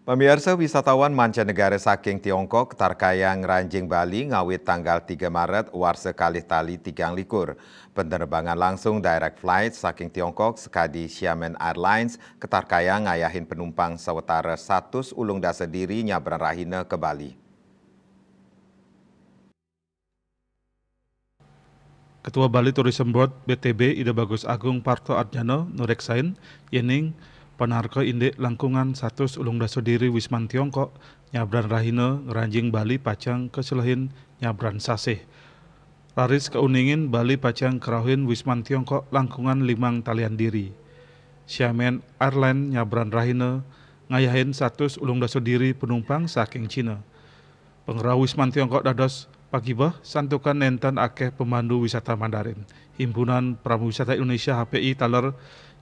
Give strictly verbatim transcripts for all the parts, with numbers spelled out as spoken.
Pamiarsa, wisatawan mancanegara saking Tiongkok ketarkayang ngranjing Bali ngawit tanggal tiga Maret warsa kalih tali tigang likur. Penerbangan langsung direct flight saking Tiongkok sekadi Xiamen Airlines ketarkayang ngayahin penumpang sawetara satus ulung dasa diri nyabran rahina ke Bali. Ketua Bali Tourism Board, B T B, Ida Bagus Agung Parto Atjana nureksain yening panarka indik langkungan satus ulung dasa diri wisman Tiongkok nyabran rahina ngranjing Bali pacang kaselehin nyabran sasih. Raris kauningin Bali pacang karauhin wisman Tiongkok langkungan limang talian diri. Xiamen Airline nyabran rahina ngayahin satus ulung dasa diri penumpang saking Cina. Pangrauh wisman Tiongkok dados pagibeh santukan nenten akeh pemandu wisata Mandarin. Himpunan Pramuwisata Indonesia, H P I, taler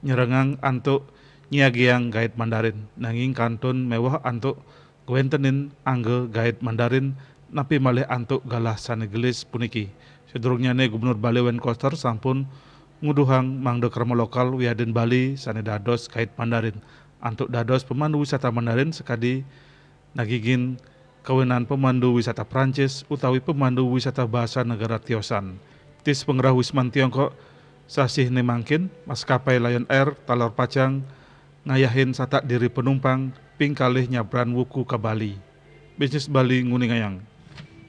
nyerengang antuk nyiagiang guide Mandarin, nanging kantun meweh antuk ngwentenin angga guide Mandarin napi malih antuk galah sane gelis puniki. Sadurungnyane Gubernur Bali Wayne Koster sampun nguduhang mangda krama lokal wiadin Bali sane dados guide Mandarin antuk dados pemandu wisata Mandarin sakadi nagigin kawinan pemandu wisata Prancis utawi pemandu wisata bahasa negara tiosan. Tis pangrauh wisman Tiongkok, sasihne mangkin, Maskapai Lion Air taler pacang ngayahin satak diri penumpang ping kalih nyabran wuku ka Bali. Bisnis Bali nguningayang.